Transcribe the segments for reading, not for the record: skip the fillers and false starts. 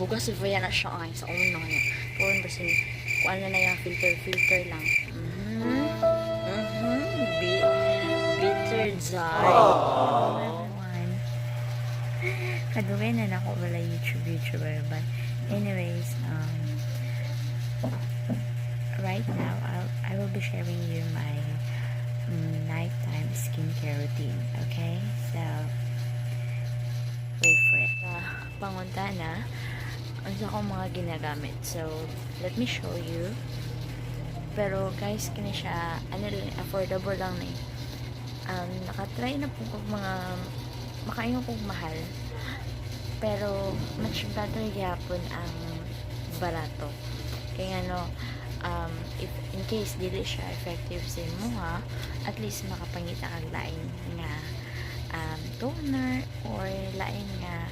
Hugas ba na siya ay sa una niya. Kuan ba sin kuan na na yung filter filter lang. Bitter dry. Hello everyone. Kadugay na nako wala YouTube YouTuber, but anyways, right now I will be sharing you my nighttime skincare routine. Okay? So wait for it. Pangutana unsa akong mga ginagamit. So let me show you. Pero guys, kini siya ano lang, affordable lang ni. Nakatry na po kog mga makaingon kog mahal. Pero much better gyapon ang barato. Kaya ano, if in case dili siya effective sa imuha, at least makapangita kag lain nga toner or lain nga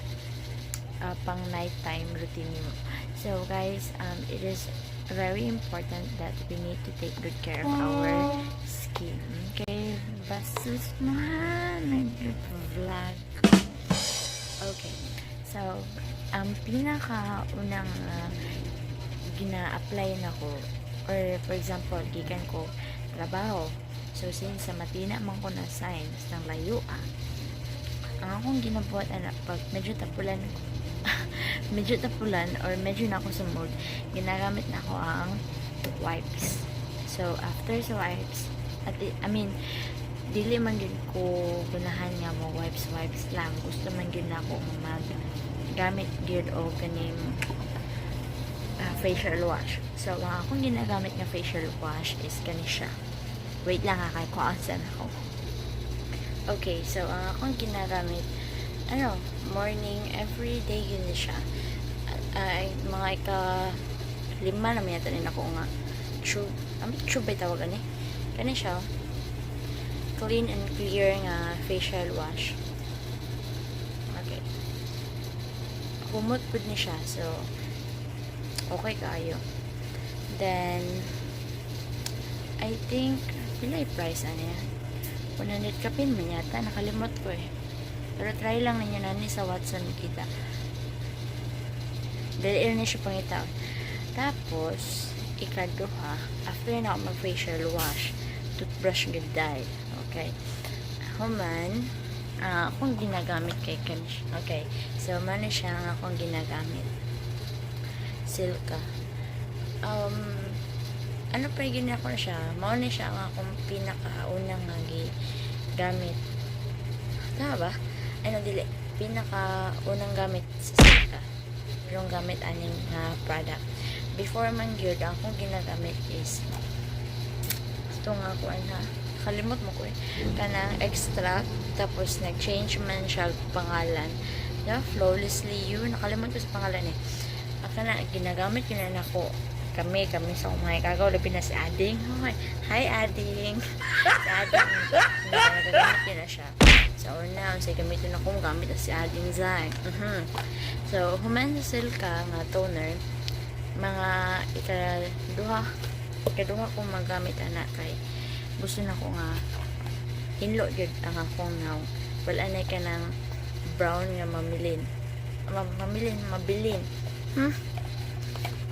pang nighttime routine nimo. So guys, it is very important that we need to take good care of our skin. Okay, bastos mo ha, nag-vlog. Okay, so, ang pinaka-unang gina-apply nako or for example, gikan ko trabaho. So, since sa Matina man ko na signs ng layo ah, ang akong ginabuhat ana pag medyo tapulan or medyo na ako sa mood, ginagamit na ako ang wipes. So, after sa wipes, at I mean, dili man gyud ko gunahan nga mo wipes wipes lang. Gusto man gyud nako mag gamit gyud og kaning facial wash. So, ang akong ginagamit nga facial wash is kani siya. Wait lang ha, kay kuhaan ako. Okay, so ang akong ginagamit ano, morning, every day yun na siya. Ay, mga ika lima na yata din ako nga tube. Ang tube ba tawag ani? Kani siya. Oh. Clean and clear nga facial wash. Okay. Humot pud ni siya. So, okay kaayo. Then, I think, pila yung price ano yan? 100 kapin man yata. Nakalimot ko eh. Pero try lang ninyo nani sa Watson kita. Dali ni siya pangitaon. Tapos, ikaduha, after na ako mag-facial wash, toothbrush gud dai. Okay. Human, akong ginagamit kay kani. Okay. So, man siya ang akong ginagamit. Silka. Ano pa yung ako na siya? Mao ni siya ang akong pinakaunang nga gamit. Tama ba? Ano dili? Pinakaunang gamit sa Silka. Yung gamit aning nga product. Before man gyud, ang akong ginagamit is ito nga kuan ha. Kalimot mo ko eh. Kanang extract, tapos nag-change man siya pangalan. Yeah, Flawlessly You. Nakalimot ko sa pangalan eh. Kana ginagamit yun na nako kami kami sa mga kagaw, labi na si Ading. Hi, hi Ading. Si Ading nagagamit yun na siya. So now say gamitin ako, gamit na si Ading Zai. So human sa Silka nga toner, mga ikaduha kong magamit ana kay gusto na ko nga hinlo gyud ang akong nawong, wala na ka ng brown nga mamilin, mamilin, mabilin.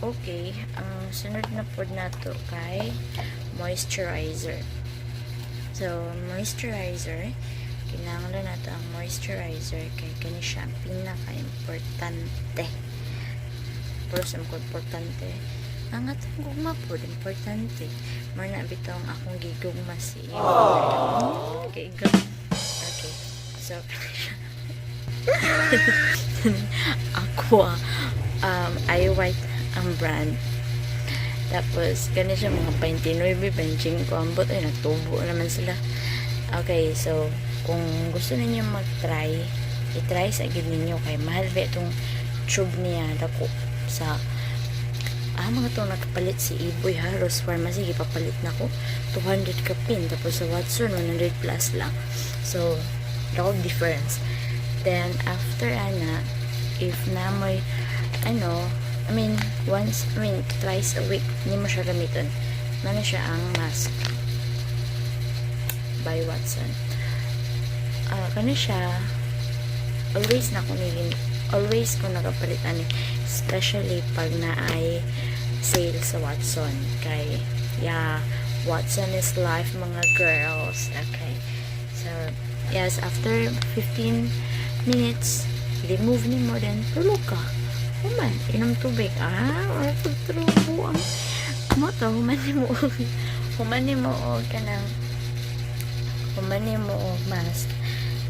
Okay, ang sunod na pod nato kay moisturizer. So, moisturizer, kinahanglan nato ang moisturizer kay kani siya ang pinaka-importante. Pero sa ko importante, ang atong gugma pod importante. Mao na bitaw ang akong gigugma si Okay, go. Okay. So, Aqua iWhite ang brand. Tapos, kani siya mga 29, 25, ambot ay nagtubo naman sila. Okay, so, kung gusto ninyo mag-try, i-try sa gid ninyo kay mahal ba itong tube niya, dako sa mga to nakapalit si Iboy ha, Rose Pharmacy gipapalit na ko 200 kapin, tapos sa Watson 100 plus lang. So dako difference. Then after ana, if na moy ano, I mean once, I mean twice a week nimo siya gamiton. Mano siya ang mask by Watson. Kani siya always na ko ni Always ko nagapalit ani, especially pag naay sale sa Watson. Kay, yeah, Watson is life, mga girls. Okay. So, yes, after 15 minutes, remove nimo, then tulog ka. Human, inom tubig. Ah, or pagtrubo ang mo to, human nimo og kanang human nimo og mask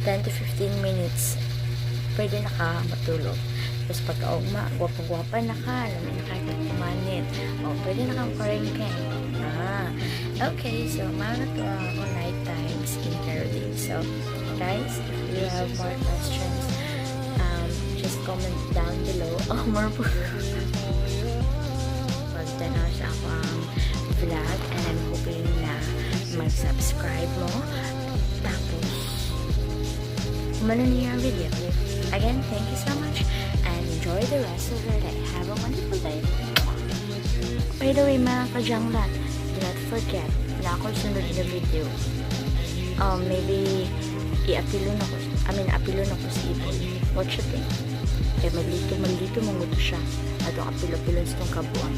10 to 15 minutes, pwede na ka matulog. Tapos pagkaugma, gwapa-gwapa na ka, lami na ka kumanit. O, pwede na kang parengke. Ah, okay, so mao na to ang akong nighttime skincare routine. So, guys, if you have more questions, just comment down below. Oh, more po. Pagtanaw sa akong vlog and I'm hoping na mag-subscribe mo. Tapos, humano niyo ang video. Again, thank you so much and enjoy the rest of your day. Have a wonderful day. By the way, mga kajanglat, do not forget na ako sunod na video. Maybe i-apilo na ko, I mean, apilo na ko si Iboy. What you think? Kaya malito, malito, manguto siya. Atong apilo-apilon sa itong kabuang.